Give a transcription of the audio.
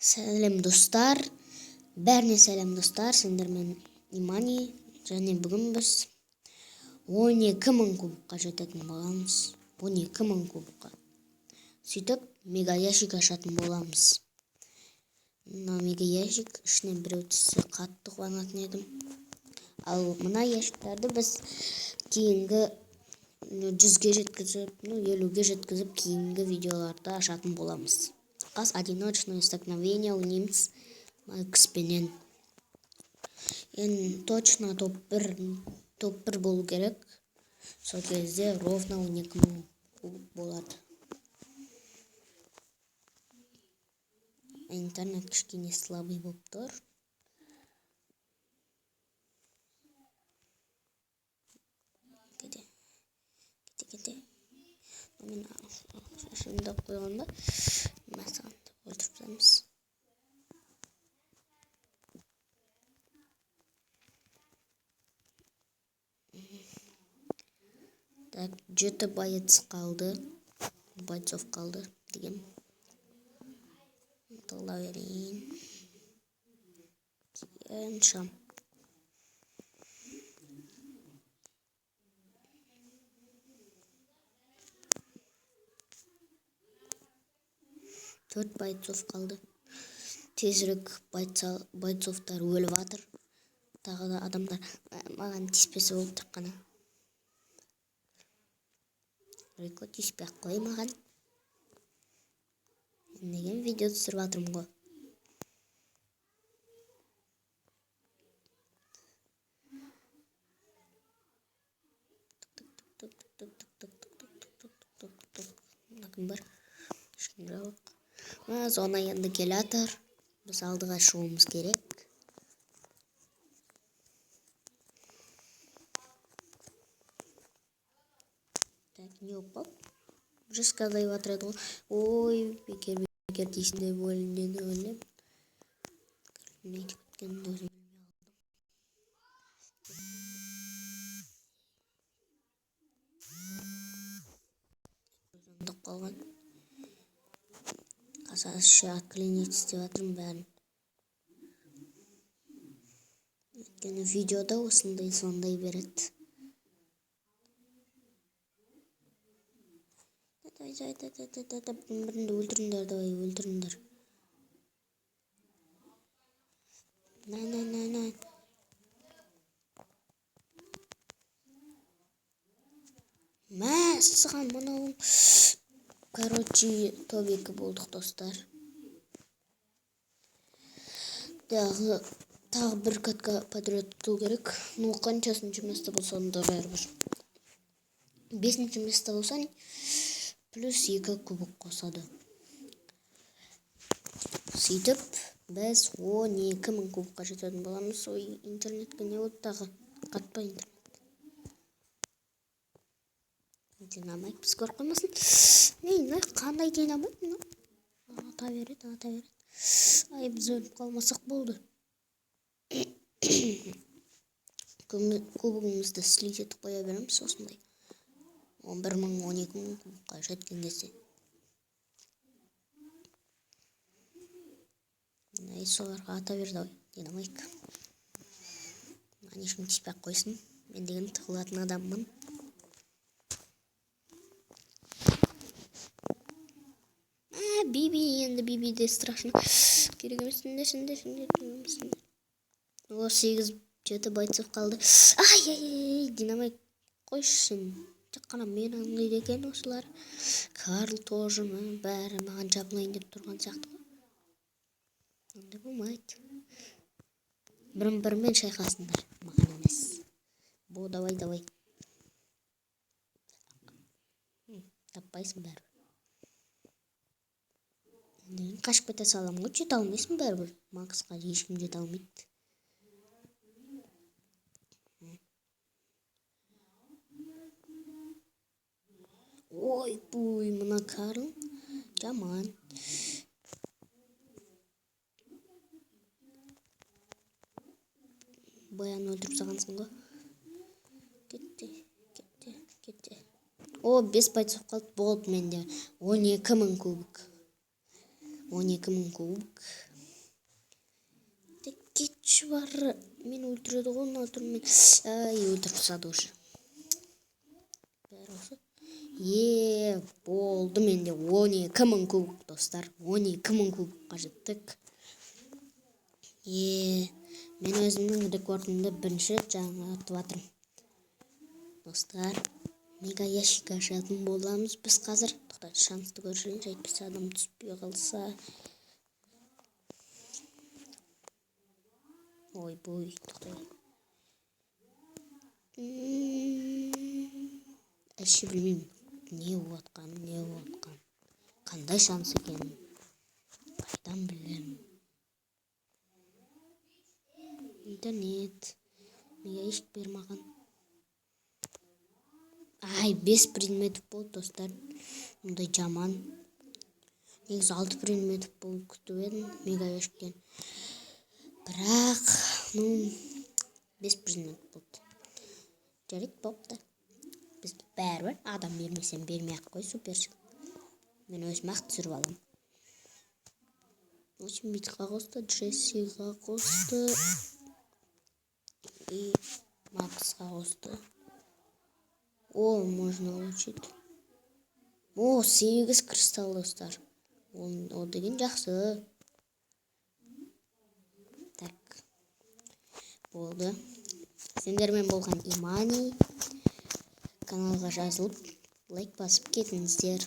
Сәлем, достар! Бәріне сәлем, достар! Сендермен Имани, және бүгін біз 12 мың кубокқа жететін боламыз. 12 мың кубокқа. Сөйтіп, мега ящик ашатын боламыз. Мына мега ящик ішінен біреу түссе, қатты қуанатын едім. Ал мына ящиктарды біз кейінгі 100-ге жеткізіп, ну, 50-ге жеткізіп, кейінгі видеоларда ашатын боламыз. Қазір одиночное столкновение ойнаймыз Макспенен. Енді точно топ-1, топ-1 болу керек. Сол кезде ровно 12 мың кубок болады. Интернет кішкене слабый болып тұр. Кете, кете, кете. Мен шашымды қойғанда, мәссаған, өлтіріп тастаймыз. Так, жеті боец қалды. Бойцов қалды деген. Тығыла берейін. Кейін шам. Төрт бойцов қалды. Тезірек, бойцовтар өліп жатыр. Тағы да адамдар маған тиіспесе болды тек қана. Рико, тиіспей ақ қой маған. Мен деген видео түсіріп жатырмын ғой. Тук тук тук тук тук тук тук тук тук тук тук тук. Мына кім бар? Ешкім жоқ. Мына зона енді келе жатыр. Біз алдыға шығуымыз керек. Так, не болып қалды? Уже сказать жатыр еді ғой. Ой, бекер бекер дейсің деп өлімнен өліп. Не айтып кеткенімді өзім білмей қалдым. Звондап қалған. Қазір отклонить істеп жатырмын бәрін. Өйткені видеода осындай звондай береді. Давай, давай, давай, давай, давай, бірінде өлтіріңдер, давай, өлтіріңдер. На, на, на, на. Мәссаған, мынау. Короче, топ 2 болдық, достар. Тағы бір катка подряд ұту керек. Ну, қаншасыншы место болсаң да бәрібір. Бесінші место болсаң, плюс 2 кубок қосады. Сөйтіп, біз 12 мың кубокқа жететін боламыз. Ой, интернетке не болды тағы? Қатпа, интернет. Динамайк біз көріп қоймасын. Не, мына қандай динамайк мына? Ата береді, ата береді. Ай, біз өліп қалмасақ болды. Кубогымызды слить етіп қоя береміз осындай. 11 мың, 12 мың кубокқа жеткен кезде. Ай, соларға ата бер, давай, динамайк. Маған ешкім тиіспей ақ қойсын. Мен деген тығылатын адаммын. А, Биби, енді Биби де страшно. Керек емес, сендер, сендер, сендер, сендер. О, сегіз, жеті бойцов қалды. Ай, ай, ай, динамайк, қойшы сен. Тек қана мені аңдиды екен осылар. Карл тоже, бәрі маған жабылайын деп тұрған сияқты ғой. Ондай болмайды. Бірін бірімен шайқасыңдар, маған емес. Бо, давай, давай. Таппайсың бәрібір. Енді қашып кете саламын ғой, жете алмайсың бәрібір. Максқа ешкім жете алмайды. Ой, буй, мына Карл жаман. Баян өлтіріп тастағансың ғой. Кетті, кетті, кетті. О, бес бойцов қалды. Болды, менде 12 мың кубок. 12 мың кубок. Бар, мені өлтіреді ғой мына түрмен. Ай, өлтіріп тастады уже. Бәрі осы. Е, болды, менде 12 000 кубок, достар. 12 000 кубокқа жеттік. Е, мен өзімнің рекордымды бірінші рет жаңартып жатырмын, достар. Мега ящик ашатын боламыз біз қазір. Тоқта, шансты көріп, әйтпесе адам түспей қалса. Ойбой, тоқтай. Әше білмеймін не болып жатқанын, не болып жатқанын, қандай шанс екенін қайдан білемін. Интернет, мега ящик бер маған. Ай, бес предметов болды, достар. Мұндай жаман. Негізі алты предметов болып күтіп едім мега ящиктен, бірақ, ну, бес предмет болды. Жарайды, бопты, бізге бәрібір. Адам бермесем, бермей ақ қой, Суперсел, мен өзім ақ түсіріп аламын. В общем, Митқа қосты, Джессиға қосты и Максқа қосты. О, можно улучшить. О, сегіз кристалл, достар. Ол деген жақсы. Так, болды. Сендермен болған Имани. Каналға жазылып, лайк басып кетіңіздер.